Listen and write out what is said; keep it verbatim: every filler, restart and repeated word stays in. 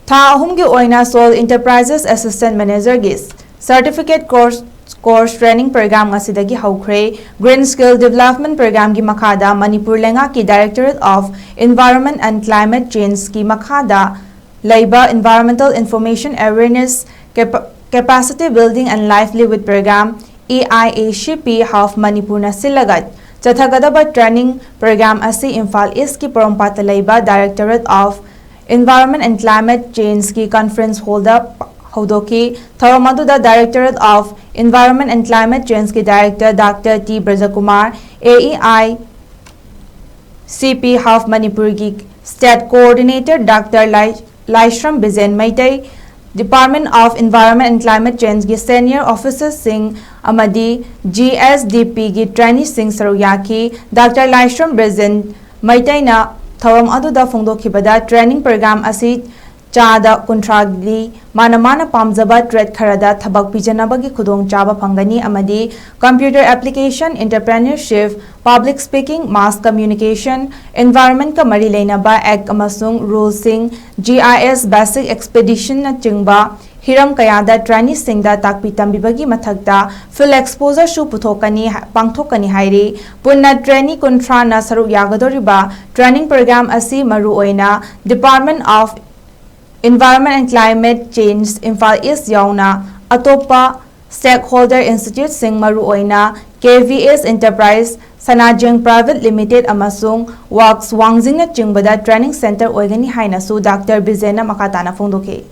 ꯊꯥ ꯑꯍꯨꯝꯒꯤ ꯑꯣꯏꯅ Soil Enterprises Assistant Manager ꯒꯤ Certificate Course Course Training Program ꯉꯁꯤꯗꯒꯤ ꯍꯧꯈ꯭ꯔꯦ꯫ Green Skill Development Program ꯒꯤ ꯃꯈꯥꯗ ꯃꯅꯤꯄꯨꯔ ꯂꯩꯉꯥꯛꯀꯤ Directorate of Environment and Climate Change ꯀꯤ ꯃꯈꯥꯗ ꯂꯩꯕ Environmental Information Awareness Capa- Capacity Building and Livelihood Program, E I A C P Hub ꯃꯅꯤꯄꯨꯔꯅ ꯁꯤꯜꯂꯒ ꯆꯠꯊꯒꯗꯕ training program ꯑꯁꯤ ꯏꯝꯐꯥꯜ East ꯀꯤ ꯄꯣꯔꯣꯝꯄꯥꯠꯇ ꯂꯩꯕ Directorate of Environment and Climate Change ꯀꯤ conference hall ꯗ ꯍꯧꯗꯣꯛꯈꯤ꯫ ꯊꯧꯔꯝ ꯑꯗꯨꯗ Directorate of Environment and Climate Change ꯀꯤ Director Doctor T ꯕ꯭ꯔꯖꯀꯨꯃꯥꯔ, A E I C P Hub ꯃꯅꯤꯄꯨꯔꯒꯤ State Coordinator Doctor Lai- Laishram ꯕꯤꯖꯦꯟ Meitei, Department of Environment and Climate Change ꯒꯤ senior officers ꯁꯤꯡ ꯑꯃꯗꯤ G S D P ꯒꯤ trainee ꯁꯤꯡ ꯁꯔꯨꯛ ꯌꯥꯈꯤ꯫ Doctor ꯂꯥꯏꯁ꯭ꯔꯝ ꯕꯤꯖꯦꯟ ꯃꯩꯇꯩꯅ ꯊꯧꯔꯝ ꯑꯗꯨꯗ ꯐꯣꯡꯗꯣꯛꯈꯤꯕꯗ, training program ꯑꯁꯤ ꯆꯥꯗ ꯀꯨꯟꯊ꯭ꯔꯥꯗꯤ ꯃꯥꯅ ꯃꯥꯅ ꯄꯥꯝꯖꯕ trade ꯈꯔꯗ ꯊꯕꯛ ꯄꯤꯖꯅꯕꯒꯤ ꯈꯨꯗꯣꯡꯆꯥꯕ ꯐꯪꯒꯅꯤ ꯑꯃꯗꯤ computer application, entrepreneurship, public speaking, mass communication, environment ꯀ ꯃꯔꯤ ꯂꯩꯅꯕ act ꯑꯃꯁꯨꯡ rule ꯁꯤꯡ, G I S basic expedition ꯅꯆꯤꯡꯕ ꯍꯤꯔꯝ ꯀꯌꯥꯗ trainee ꯁꯤꯡꯗ ꯇꯥꯛꯄꯤ ꯇꯝꯕꯤꯕꯒꯤ ꯃꯊꯛꯇ field exposure ꯁꯨ ꯄꯨꯊꯣꯛꯀꯅꯤ, ꯄꯥꯡꯊꯣꯛꯀꯅꯤ ꯍꯥꯏꯔꯤ꯫ ꯄꯨꯟꯅ trainee ꯀꯨꯟꯊ꯭ꯔꯥꯅ ꯁꯔꯨꯛ ꯌꯥꯒꯗꯧꯔꯤꯕ training program ꯑꯁꯤ ꯃꯔꯨꯑꯣꯏꯅ Department of Environment and Climate Change, Imphal East ꯌꯥꯎꯅ ꯑꯇꯣꯞꯄ stakeholder institute ꯁꯤꯡ, ꯃꯔꯨꯑꯣꯏꯅ K V S Enterprise, ꯁꯅꯥꯖꯦꯡ Private Limited ꯑꯃꯁꯨꯡ ꯋꯥꯛꯁ ꯋꯥꯡꯖꯤꯡꯅꯆꯤꯡꯕꯗ training center ꯑꯣꯏꯒꯅꯤ ꯍꯥꯏꯅꯁꯨ Doctor ꯕꯤꯖꯦꯟꯅ ꯃꯈꯥ ꯇꯥꯅ ꯐꯣꯡꯗꯣꯛꯈꯤ꯫